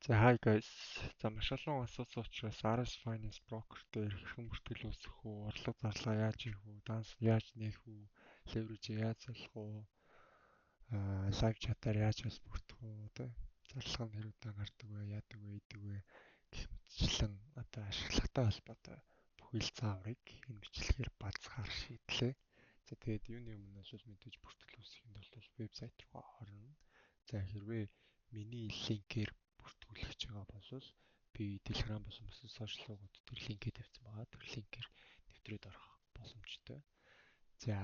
За, hi guys. За, маш олон асуусан учраас RS Finance Broker дээр хэрхэн бүртгэл үүсгэх үү, орлого зарлага яаж хийх үү, данс яаж нээх үү, leverage яаж залах уу, live chat-аар яаж холбогдох үү, тэ, зарлага нь хэр удаан гардаг вэ, яадаг вэ, идэг вэ гэх мэтчлэн одоо ашиглагтай холбоотой бүхэл зааврыг энэ бичлэгээр базгаар шийдлээ. За, тэгээд юуны өмнө бол мэдээж бүртгэл үүсгэхэд бол вебсайт руу орно. За, хэрвээ миний линкээр бүртгүүлэх байгаа бол би Telegram болон бусад social ууд дээр линкээ тавьсан байгаа. Тэр линкээр нэвтрээд орох боломжтой. За,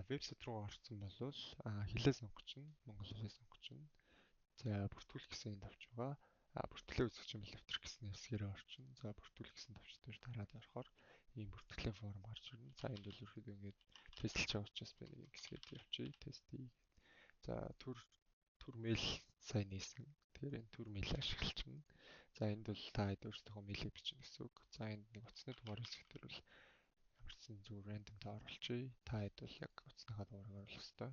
вебсайт руу орсон бол хэлээ сонгочихно. Монгол хэлээ сонгочихно. За, бүртгүүлэх гэсэн энд авч байгаа. Бүртгэлээ үзэх юм бол нэвтрэх гэсэн хэсгээрээ орчихно. За, бүртгүүлэх гэсэн товч дээр дараад орохоор ийм бүртгэлийн форм гарч ирнэ. За, энд бол ерөөхдөө ингээд тестлж байгаа учраас би нэг хэсгээд явчихъя. Тестийг. За, төр мэйл сайн нээсэн. Тэгэхээр энэ төр мэйл ашиглчихна. За, энд бол та хэд өөрсдийнхөө мэйлийг бичнэ гэсэн үг. За, энд нэг утасны дугаар хэсэг дээр бол ямар ч сан зүгээр random та оруулчихъя. Та хэд бол яг утасныхаа дугаарыг оруулах ёстой.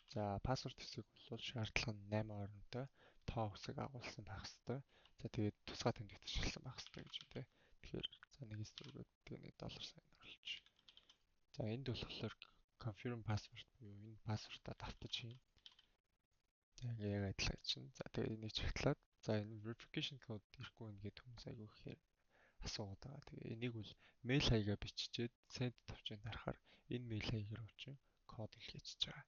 За, password хэсэг бол шаардлага нь 8 оронтой тоо үсэг агуулсан байх ёстой. За, тэгээд тусгай тэмдэгт ашигласан байх ёстой гэж байна те. Тэгэхээр за нэгээс дөрөвөөд тэгээ нэг доллар сайн оруулчих. За, энд болохоор confirm password буюу энэ password-а давтаж хийнэ. За, ингээ яг адилхан чинь. За, тэгээ энийг чагтлаад, за, энэ verification code ирэхгүй байна гэдэг хүмүүс айгүй ихээр асуугаад байгаа. Тэгээ энийг бол мэйл хаягаа биччихээд send товчийг дарахаар энэ мэйл хаягаар очин код илгээчихэж байгаа.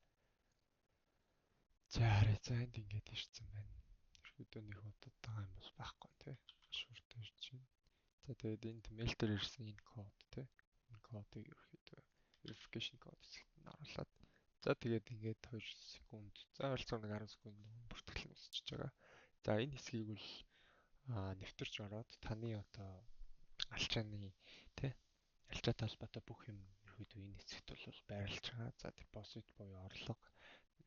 За, харъя. За, энд ингээд ирсэн байна. Ерөөдөө нэг удаад байгаа юм бол байхгүй тий. Шуурт ирж байна. За, тэгээд энд мэйл дээр ирсэн энэ код тий. Энэ кодыг ерөөхдөө verification code хэсэгт нь оруулаад, за, тэгээд ингээд 2 секунд, за, ойролцоогоо нэг 10 секунд бүртгэл нь өсөж байгаа. За, энэ хэсгийг бол нэвтэрч ороод таны одоо алчааны тий арилжаатай холбоотой бүх юм ерөөдөө энэ хэсэгт бол байрлаж байгаа. За, deposit буюу орлого,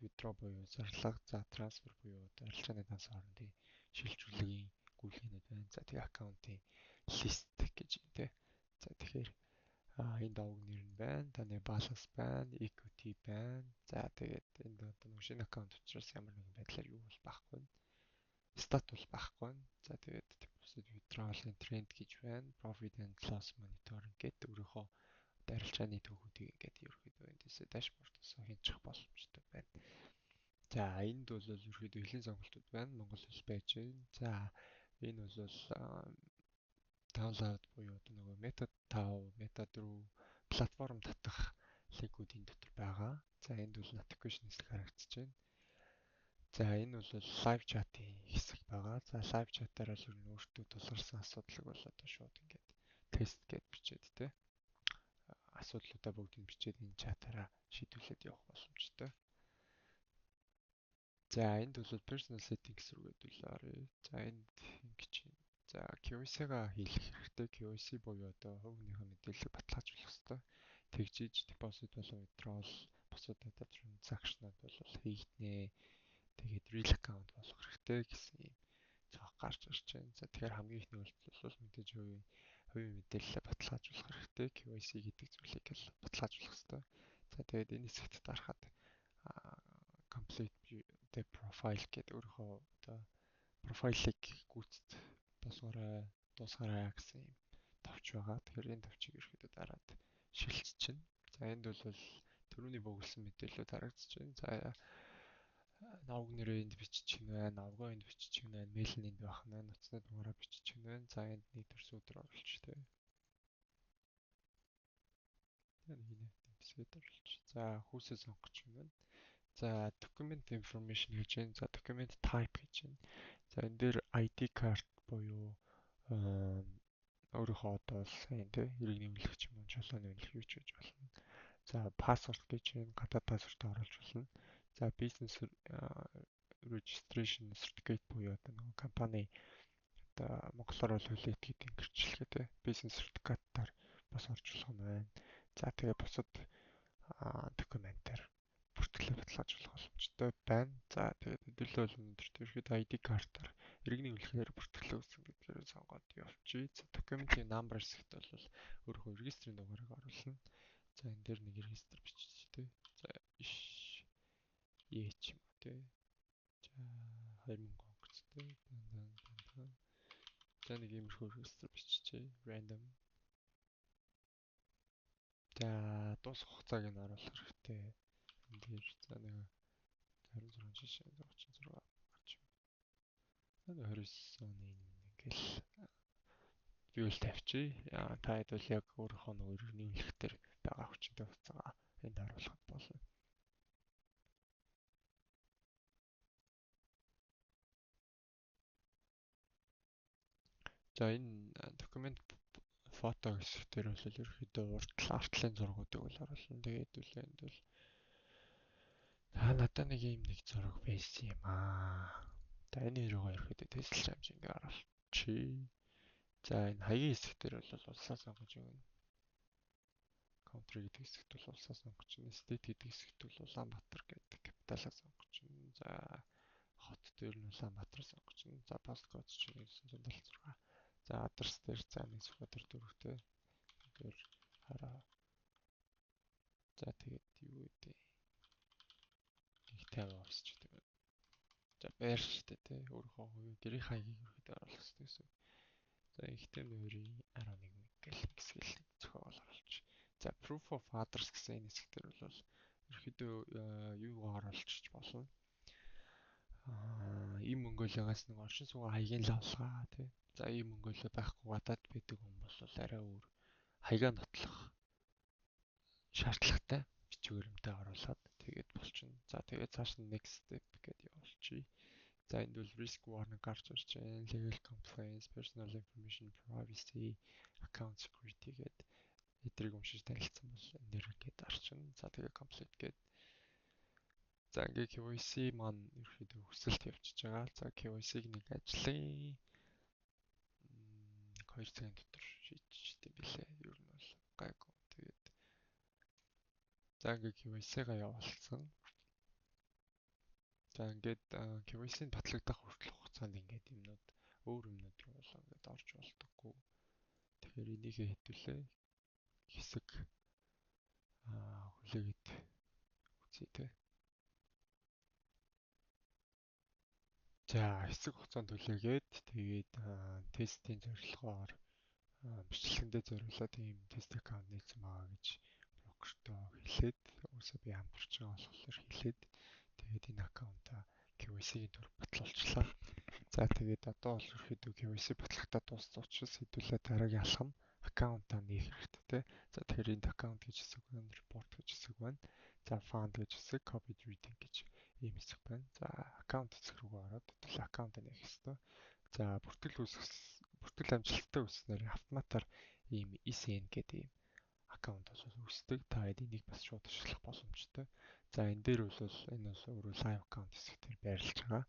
withdraw буюу зарлага, за, transfer буюу одоо арилжааны данс хоорондын шилжүүлгийн гүйлгээнүүд байна. За, тэгээ аккаунтын list гэж юм тий. За, тэгэхээр энд овг нэр нь байна, таны баланс байна, equity байна. За, тэгээд энд одоо нэг шинэ аккаунт учраас ямар нэгэн байдлаар юу бол байхгүй. Stat бол байхгүй. За, тэгээд deposit, withdrawal-ын trend гэж байна. Profit and loss monitoring гэдэг өөрийнхөө арилжааны түүхүүдийг ингээд ерөөхдөө эндээсээ dashboard-оос хянчих боломжтой байна. За, энд бол ерөөхдөө хэлийн сонголтууд байна. Монгол хэл байж байна. За, энэ бол download буюу одоо нөгөө Meta 5, Meta 4 платформ татах линкүүд энэ дотор байгаа. За, энд бол notification хэсэг харагдаж байна. За, энэ бол live chat-ын хэсэг байгаа. За, live chat-аар бол ер нь өөртөө тулгарсан асуудлыг бол одоо шууд ингээд тест гэд бичээд те асуудлуудаа бүгдийг бичээд энэ чатаараа шийдвүлээд явах боломжтой. За, энд бол personal settings рүү гэдвэл оръё. За, энд ингэж байна. За, KYC-га хийх хэрэгтэй. KYC буюу одоо хувь хүнийхээ мэдээллийг баталгаажуулах хэрэгтэй. Тэгжиж deposit болон withdrawal, бусад data transaction-ууд бол хийгднэ. Тэгээд real account болох хэрэгтэй гэсэн юм цонх гарч ирж байна. За, тэгэхээр хамгийн эхний үйлдэл бол мэдээж хувийн мэдээлэлээ баталгаажуулах хэрэгтэй. KYC гэдэг зүйлийг л баталгаажуулах хэрэгтэй. За, тэгээд энэ хэсэгт дарахад complete the profile гэдэг өөрийнхөө одоо профайлыг гүйцэд болгоорой, дуусгаарай гэсэн юм товч байгаа. Тэгэхээр энэ товчийг ерөөхдөө дараад шилжчихнэ. За, энд бол түрүүний бөглөсөн мэдээлэлүүд харагдаж байна. За, новг нэрээ энд биччих нь байна, овгоо энд биччих нь байна, мэйл нь энд байх нь байна, утасны дугаараа биччих нь байна. За, энд нэг төрс өдөр оруулчих те. Нэг нэмсгээд оруулчих. За, хүйсээ сонгочих юм байна. За, document information гэж байна. За, document type гэж байна. За, энэ дээр ID card буюу өөрийнхөө одоо сайн тий иргэний үнэлэх ч юм уу, чулууны үнэлэх юу ч гэж болно. За, паспорт гэж байна. Гадаад паспортоо оруулж болно. За, business registration certificate буюу одоо нөгөө компани одоо монголоор бол хуулийн этгээд гэрчлэгээ тий бизнес сертификатаар бас орж болох юм байна. За, тэгээ бусад документаар бүртгэлээ баталгаажуулах боломжтой байна. За, тэгээд хэдүүлээ бол өнөөдөр ерөөхдөө ID картаар иргэний үнэлэхээр бүртгэлээ үүсгэн гэдгээр сонгоод явчих. За, документын number хэсэгт бол өөрийнхөө регистрийн дугаарыг оруулна. За, энэ дээр нэг регистр бичиж тий. За, иш Е ч юм уу тий. За, 2000 онгоцтой. Дан дан дан. За, нэг иймэрхүү регистр биччихье. Random. За, дуусах хугацааг нь оруулах хэрэгтэй. Энэ дээр за нэг 26 жишээ 36 гарч. За, 29 оны ингээл би бол тавьчих. Та хэд бол яг өөрийнхөө нөгөө нийлэх дээр байгаа хүчтэй хугацаагаа энд оруулахад болно. За, энэ document photo хэсэг дээр бол ерөөхдөө уртл артлын зургуудыг бол оруулна. Тэгээд үлээ энд бол та надад нэг ийм нэг зураг байсан юм аа. За, энэ хоёроо ерөөхдөө тестэлж амж ингээ оруулчих. За, энэ хаягийн хэсэг дээр бол улсаа сонгож өгнө. Country гэдэг хэсэгт бол улсаа сонгож өгнө. State гэдэг хэсэгт бол Улаанбаатар гэдэг capital аа сонгож өгнө. За, хот дээр нь Улаанбаатар сонгож өгнө. За, postcode чинь 976. За, address дээр за нэг Сүхбаатар дөрөвтэй. Тэр хараа. За, тэгээд юу гэдэг нэг 50 офис ч гэдэг. За, байр штэ тий, өөрийнхөө хувийн гэрийн хаягийг ерөөхдөө оруулах хэрэгтэй гэсэн. За, ихтэй нэрийн 11 гэл гисгэл зохиол оруулж. За, proof of address гэсэн энэ хэсэг дээр бол ерөөхдөө юугаар оруулчих болно. Ийм Монголиогоос нэг оршин суугаа хаягийн лавлгаа тий. За, ийм Монголио байхгүй гадаад байдаг хүн бол арай өөр хаягаа нотлох шаардлагатай бичвэр юмтай оруулаад тэгээд болчихно. За, тэгээд цааш нь next step гэдээ явуулчих. За, энд бол risk warning гарч ирж байна. Legal compliance, personal information privacy, account security гэдэг эдрийг уншиж танилцсан бол энэ дэр ингээд арчна. За, тэгээ complete гээд. За, ингээ KYC маань ерөөхдөө хүсэлт явчихж байгаа. За, KYC-г нэг ажлын 2 цагийн дотор шийдчихдэг билээ. Ер нь бол гайгүй. Тэгээд за, ингээ KYC-га явуулсан. За, ингээд KYC-н батлагдах хүртэл хугацаанд ингээд юмнууд өөр юмнууд руу бол ингээд орж болдоггүй. Тэгэхээр энийг хэдүүлээ хэсэг хүлээгээд үзье те. За, хэсэг хугацаанд хүлээгээд тэгээд тестийн зорилгоор бичлэгэндээ зориулаад ийм тест аккаунт нээсэн байгаа гэж брокертой хэлээд, уусаа би хамтарч байгаа болохоор хэлээд, тэгээд энэ аккаунтаа KYC-ийн төр батлуулчлаа. За, тэгээд одоо бол ерөөхдөө KYC батлагтаа дууссан учраас хэдүүлээ дараагийн алхам аккаунтаа нээх хэрэгтэй те. За, тэгэхээр энд аккаунт гэж хэсэг байна, report гэж хэсэг байна. За, fund гэж хэсэг, copy trading гэж ийм хэсэг байна. За, аккаунт хэсэг рүү ороод хэдүүлээ аккаунтаа нээх ёстой. За, бүртгэл үүсгэх бүртгэл амжилттай үүсснээр автоматар ийм ECN гэдэг ийм аккаунт бол үүсдэг. Та энийг бас шууд ашиглах боломжтой. За, энэ дээр бол энэ бол өөрөө live account хэсэг дээр байрлаж байгаа.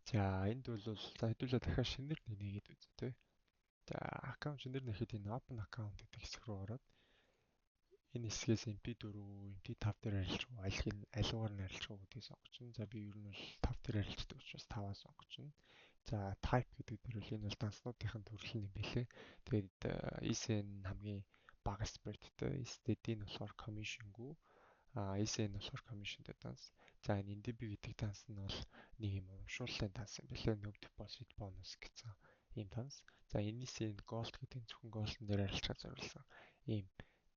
За, энд бол за хэдүүлээ дахиад шинээр нээгээд үзье те. За, аккаунт шинээр нээхэд энэ open account гэдэг хэсэг рүү ороод энэ хэсгээс MT4, MT5 дээр арилжих уу, аль алиугаар нь арилжих уу гэдгийг сонгочихно. За, би ер нь бол 5 дээр арилждаг учраас 5-аа сонгочихно. За, type гэдэг дээр бол энэ бол данснуудын төрөл нь юм билээ. Тэгээд ECN хамгийн бага spreadтэй, STD нь болохоор commission-гүй, ECN болохоор commissionтэй данс. За, энэ NDB гэдэг данс нь бол нэг юм урамшууллын данс юм билээ. No deposit bonus гэсэн ийм данс. За, NECN Gold гэдэг нь зөвхөн Gold-н дээр арилжахад зориулсан ийм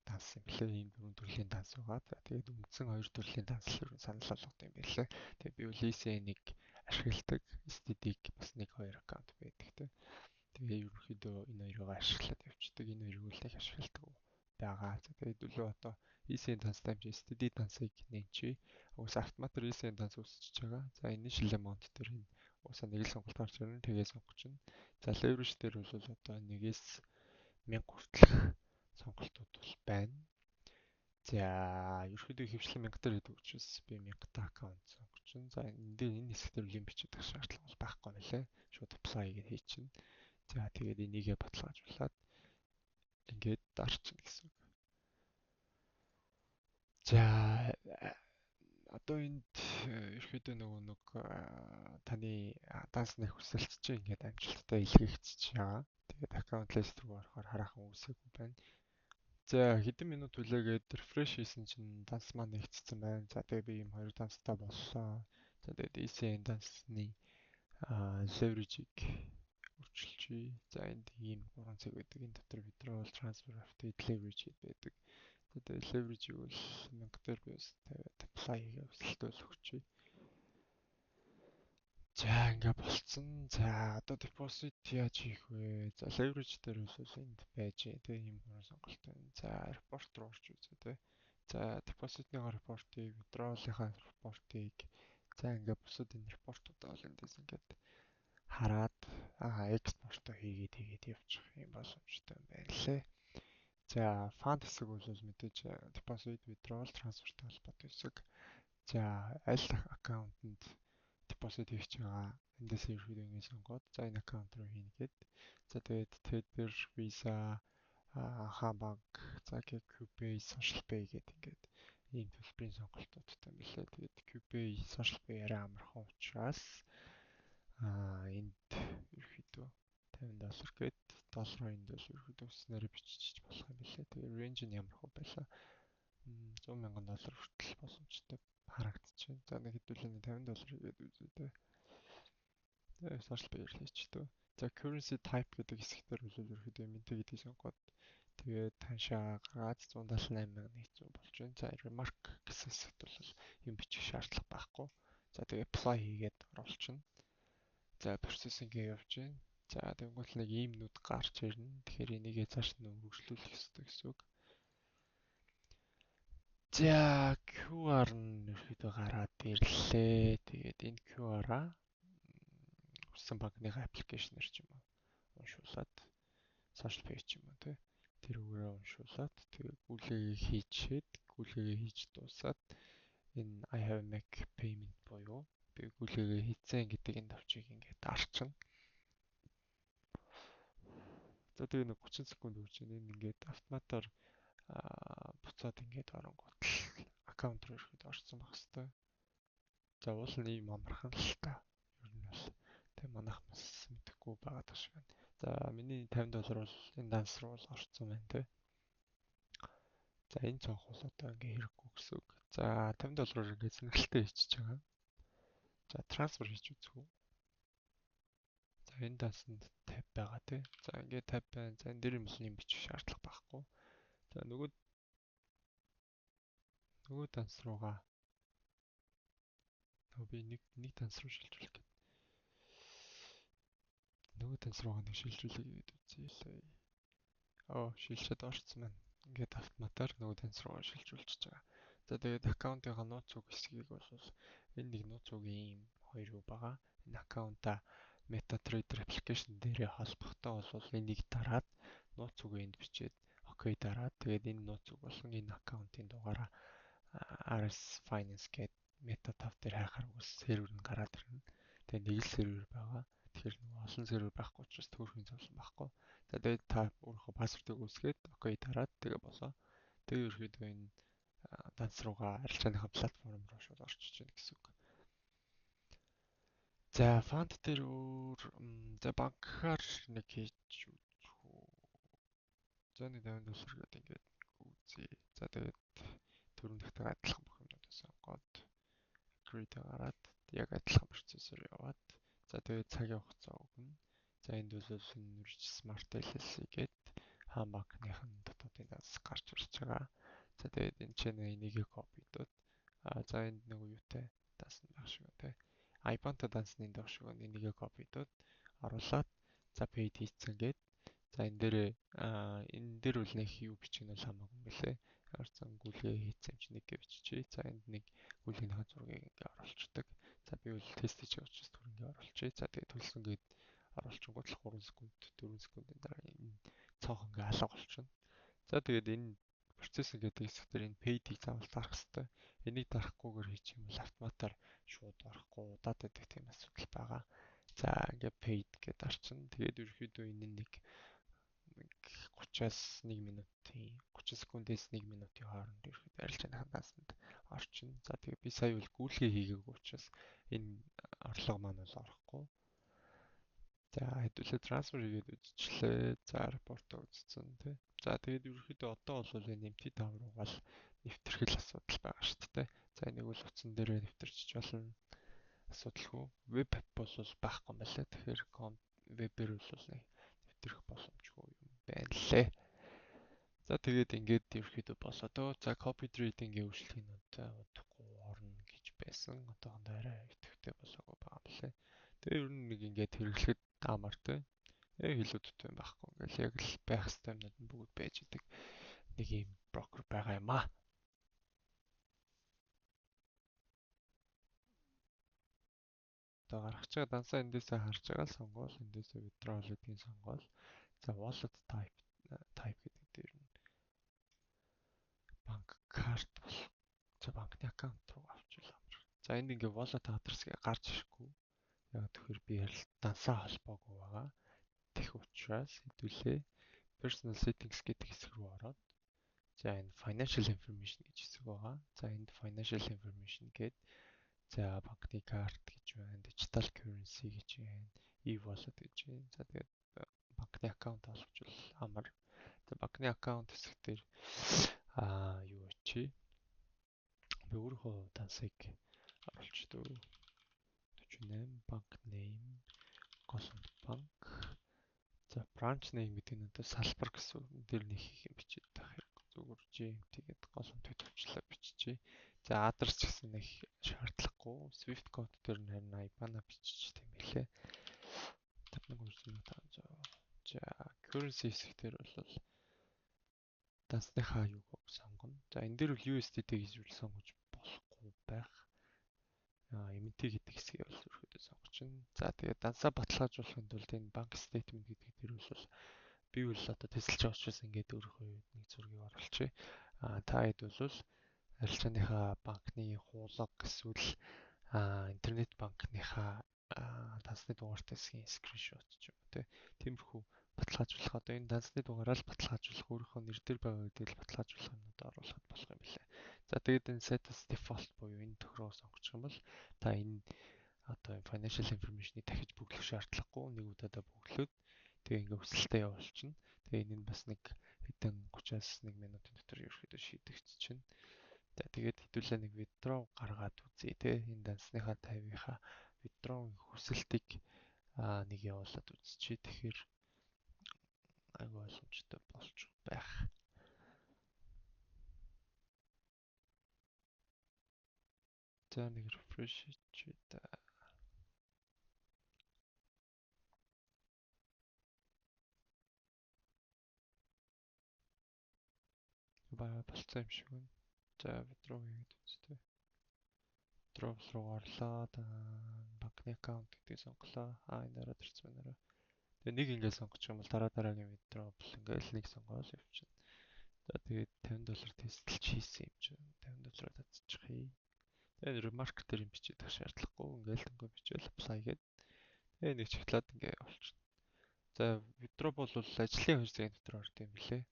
данс юм билээ. Ийм дөрвөн төрлийн данс байгаа. За, тэгээд үндсэн хоёр төрлийн данс л ер нь санал болгодог юм билээ. Тэгээд би бол ECN-ыг ашигладаг. STD-г бас нэг хоёр аккаунт байдаг те. Тэгээ ерөнхийдөө энэ хоёрыг ашиглаад явчихдаг. Энэ хоёрыг л их ашигладаг байгаа. За, тэгээд үлээ одоо ECN данстай юм чи STD дансыг нэмчээ. Угсаа автоматар ECN данс үүсчихэж байгаа. За, initial amount дээр энэ угсаа нэг л сонголт гарч ирнэ. Тэгээ сонгочихно. За, leverage дээр бол одоо нэгээс 1000 хүртэлх сонголтууд бол байна. За, ерөнхийдөө хөвчлэн 1000 дээр гэдэг учраас би 1000 та аккаунт сонгочихно. За, энэ дээр энэ хэсэг дээр лим бичиж шаардлага бол байхгүй мөлий. Шууд apply гэж хийчихнэ. За, тэгээд энийгээ баталгаажуулаад ингээд дарчихна гэсэн үг. За, одоо энд ерөөхдөө нөгөө нэг таны данс нэх хүсэлт чинь ингээд амжилттай илгээгдчихэж байгаа. Тэгээд account list руу орохоор хараахан үүсээгүй байна. За, хэдэн минут хүлээгээд refresh хийсэн чинь данс маань нэгтцсэн байна. За, тэгээ би ийм хоёр данстай боллоо. За, тэгээд ECN дансны leverage-ийг өөрчилчихье. За, энд ийм гурван цэг байдаг. Энэ дотор withdrawal, transfer, update, leverage гэдэг байдаг. За, тэгээ leverage-ийг бол 1000 дээр би бас тавиад apply хийгээ өсөлтөө л өгчээ. За, ингээ болцсон. За, одоо deposit яаж хийх вэ? За, leverage дээр бол энд байж тэгээ ийм гурван сонголт байна. За, report руу орж үзье тэ. За, deposit-ийн report-ыг, withdrawal-ийн report-ыг, за, ингээ бусад энэ report-уудаа бол эндээс ингээд хараад экспорто хийгээд хийгээд явчих юм боломжтой юм байна лээ. За, fund хэсэг бол мэдээж deposit, withdrawal, transfer-тай холбоотой хэсэг. За, аль аккаунтанд deposit хийж байгаа эндээс ерөөхдөө ингэ сонгоод, за, энэ аккаунт руу хийнэ гээд. За, тэгээд Tether, Visa, Хаан банк, за, QPay, Social Pay гэдэг ингээд ийм төлбөрийн сонголтуудтай юм билээ. Тэгээд QPay, Social Pay арай амархан учраас энд ерөөхдөө 50 доллар гээд доллараа энд бол ерөөхдөө өснөөрөө бичиж болох юм билээ. Тэгээ range нь ямар хөө байлаа. 100 мянган доллар хүртэл боломжтой харагдчихэв. За, нэг хэдүүлээ 50 доллар хийгээд үзье дээ. Тэгээ Social Pay хийчихдэг. За, currency type гэдэг хэсэгтэр бол ерөөхдөө MNT гэдгийг сонгоод тэгээд ханшаа гаргаад 178,100 болж байна. За, remark гэсэн хэсэгт бол юм бичих шаардлага байхгүй. За, тэгээ apply хийгээд оруулчихна. За, processing-гээ явж байна. За, тэгэнгүүт нэг ийм нүд гарч ирнэ. Тэгэхээр энийгээ цааш нь үргэлжлүүлэх ёстой гэсэн үг. За, QR нь ерөөхдөө гараад ирлээ. Тэгээд энэ QR-аа хүссэн банкныхаа application ээр ч юм уу уншуулад, social pay ч юм уу тий, тэр үгээрээ уншуулад, тэгээ гүйлгээгээ хийчихэд, гүйлгээгээ хийж дуусаад энэ "I have make payment" буюу би гүйлгээгээ хийцэн гэдэг энэ товчийг ингээд дарчна. За, тэгээ нэг 30 секунд өгч байна. Энэ ингээд автоматар буцаад ингээд оронгууд л аккаунт руу ирэхэд орсон байх хэвээр. За, уул нь ийм амархан л та. Ер нь бол тэг манайх бас мэдэхгүй байгаад шиг байна. За, миний 50 доллар бол энэ данс руу бол орсон байна те. За, энэ цонх бол одоо ингээ хэрэггүй гэсэн үг. За, 50 доллараар ингээ зэнгэлтэй хийчихэж байгаа. За, transfer хийж үзэх үү. За, энэ дансанд 50 байгаа тий. За, ингээ 50 байна. За, энэ дээр юм юм бичих шаардлага байхгүй. За, нөгөө данс руугаа нөгөө би нэг данс руу шилжүүлэх гээд нөгөө данс руугаа нэг шилжүүлээ гээд үзье. Оо, шилжээд орцсон байна. Ингээд автоматар нөгөө данс руугаа шилжүүлчихэж байгаа. За, тэгээд аккаунтынхаа нууц үг хэсгийг бол энэ нэг нууц үгийн ийм хоёр юу байгаа. Энэ аккаунта MetaTrader application дээрээ холбохдоо бол энийг дараад нууц үгээ энд бичээд OK дараад, тэгээд энэ нууц үг болон энэ аккаунтын дугаараа RS Finance гэдэг Meta 5 дээр хайхаар үс сервер нь гараад ирнэ. Тэгээд нэг л сервер байгаа. Тэгэхээр нөгөө олон сервер байхгүй учраас төөрхийн зовлон байхгүй. За, тэгээд та өөрийнхөө password ыг үүсгээд OK дараад тэгээ болоо. Тэгээ ерөөхдөө энэ данс руугаа, арилжааныхаа платформ руу шууд орчиж байна гэсэн үг. За, fund дээр өөр, за, банкаар нэг хийж үзэх үү. За, нэг 50 доллар гэдэг ингээд үзье. За, тэгээд түрүүнийхтэйгээ адилхан бүх юмнуудаа сонгоод agree гараад яг адилхан процессор яваад, за, тэгээд цагийн хугацаа өгнө. За, энд бол энэ Rich Smart LLC гээд хаан банкных нь дотоодын данс гарч ирж байгаа. За, тэгээд энэ ч энийгээ copy доод, за, энд нөгөө юутай данс нь байх шиг байна те. IBAN-та данс нь энд байх шиг байна. Энийгээ copy доод оруулаад, за, paid хийцэн гээд, за, энэ дээр энэ дээр бол нэг юу бичих нь бол хамаагүй юм бэлээ. Ямар ч зан гүйлгээ хийцэн юм чи нэг гэж биччихье. За, энд нэг гүйлгийнхаа зургийг ингээ оруулцдаг. За, би бол тест хийж байгаа учраас түр ингээ оруулчихъя. За, тэгээд төлсөн гээд оруулчихгууд л 3 секунд, 4 секундын дараа энэ цонх ингээ алга болчихно. За, тэгээд энэ процесс гэдэг хэсэг дээр энэ paid-ийг заавал дарах хэрэгтэй. Энийг дарахгүйгээр хийчих юм бол автоматар шууд орохгүй удаад байдаг тийм асуудал байгаа. За, ингээ paid гэдээ дарчин. Тэгээд ерөөхдөө энэ нэг 30-аас 1 минутын, 30 секундээс 1 минутын хооронд ерөөхдөө арилжааныхаа дансанд орчин. За, тэгээ би сая бол гүйлгээ хийгээгүй учраас энэ орлого маань бол орохгүй. За, хэдүүлээ transfer хийгээд үзчихлээ. За, report оо үзсэн тий. За, тэгээд ерөөхдөө одоо бол энэ MT5 руугаа л нэвтрэх л асуудал байгаа шүү дээ. За, энийг бол утсан дээрээ нэвтэрчиж болно. Асуудалгүй. Web app бол байхгүй юм байна лээ. Тэгэхээр Вебээр бол нэг нэвтрэх боломжгүй юм байна лээ. За, тэгээд ингээд ерөөхдөө болоо дөө. За, copy trading-ийн үйлчлэгийг одоо удахгүй орно гэж байсан. Одоохондоо арай идэвхтэй болоогүй байгаа юм лээ. Тэгээ ер нь нэг ингээд хэрэглэхэд амартай. Хилүүдтэй юм байхгүй. Ингээл яг л байх ёстой юмнууд нь бүгд байж идэг нэг юм брокер байгаа юм аа. Одоо гаргаж байгаа дансаа эндээсээ харж байгаа л сонгоол, эндээсээ withdrawal гэдгийг сонгоол. За, wallet type гэдэг дээр нь банк карт бол, за, банкны аккаунт руу авчвал амар. За, энд ингээ wallet address гарч ирэхгүй. Яг тэгэхээр би дансаа холбоогүй байгаа. Тех учраас хэдүүлээ personal settings гэдэг хэсэг рүү ороод, за, энэ financial information гэж хэсэг байгаа. За, энд financial information гээд, за, банкны карт гэж байна, digital currency гэж байна, e-wallet гэж байна. За, тэгээд банкны аккаунт олгочвол амар. За, банкны аккаунт хэсэг дээр юу чи би өөрийнхөө дансыг оруулчихдаг. 48, bank name Голомт банк. За, branch name гэдэг нь одоо салбар гэсэн үг. Тэр нэг их юм бичээд байх хэрэг. Зүгээр GMT гэдэг Голомт төвчлээ биччихье. За, адрес ч гэсэн нэг шаардлагагүй. Swift code дээр нь харин IBAN-а биччих тийм билээ. 51 500. За, currency хэсэг дээр бол дансныхаа юуг сонгоно. За, энэ дээр бол USDT гэж үл сонгож болохгүй байх. MT гэдэг хэсгийг бол ерөөдөө сонгочихно. За, тэгээд дансаа баталгаажуулахын тулд энэ bank statement гэдэг дээр бол би бол одоо тестэлж байгаа учраас ингээд өөрийнхөө нэг зургийг оруулчихъя. Та хэд бол арилжааныхаа банкны хуулга эсвэл интернет банкныхаа дансны дугаартай хэсгийн screenshot ч юм уу, тиймэрхүү баталгаажуулах, одоо энэ дансны дугаараа л баталгаажуулах, өөрийнхөө нэр дээр байгаа гэдгийг л баталгаажуулах юмнууд оруулахад болох юм билээ. За, тэгээд энэ set as default буюу энэ тохиргоо сонгочих юм бол та энэ одоо financial information-ыг дахиж бөглөх шаардлагагүй, нэг удаадаа бөглөөд тэгээ ингээ хүсэлтээ явуулчихна. Тэгээ энэ нь бас нэг хэдэн 30-аас 1 минутын дотор ерөөхдөө шийдэгдчихнэ. За, тэгээд хэдүүлээ нэг withdraw гаргаад үзье те. Энэ дансныхаа 50-ийнхаа withdraw-ын хүсэлтийг нэг явуулаад үзчихье. Тэгэхээр айгүй боломжтой болж байх. За, нэг refresh хийчихье да. Болцсон юм шиг байна. За, withdraw хийгээд үзтээ. Withdraw руу орлоо. Банкны аккаунт гэдгийг сонголоо. Энэ ороод ирсэн байна. Тэгээ нэг ингээд сонгочих юм бол дараа дараагийн withdraw ингээл нэг сонгоол явчихна. За, тэгээд 50 доллар тестэлж хийсэн юм чинь 50 доллараар татчихъя. Тэгээд remark дээр юм бичээд авах шаардлагагүй. Ингээл ингээ бичээл apply гээд тэгээ нэг чиглээд ингээ явуулчихна. За, withdraw бол ажлын 2 цагийн дотор орд юм билээ.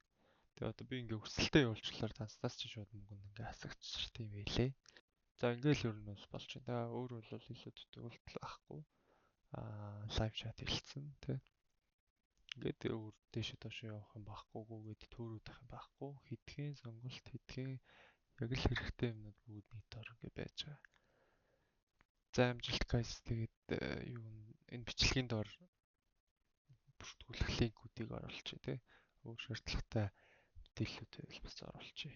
Тэгээ одоо би ингээ хүсэлтээ явуулчлаар данснаас чи шууд мөнгө нь ингээ хасагдчих тийм байлээ. За, ингээл ер нь бол болж байна. Тэгээ өөр бол илүү төтөлт байхгүй. Live chat хэлсэн тий. Ингээд өөр дээшээ доошоо явах юм байхгүй, гүгээд төөрөөдөх юм байхгүй. Хэдхэн сонголт, хэдхэн яг л хэрэгтэй юмнууд бүгд нэг дор ингээ байж байгаа. За, амжилт guys, тэгээд юу энэ бичлэгийн дор бүртгүүлэх линкүүдийг оруулчих тий. Өөр шаардлагатай мэдээллүүд байвал бас оруулчих.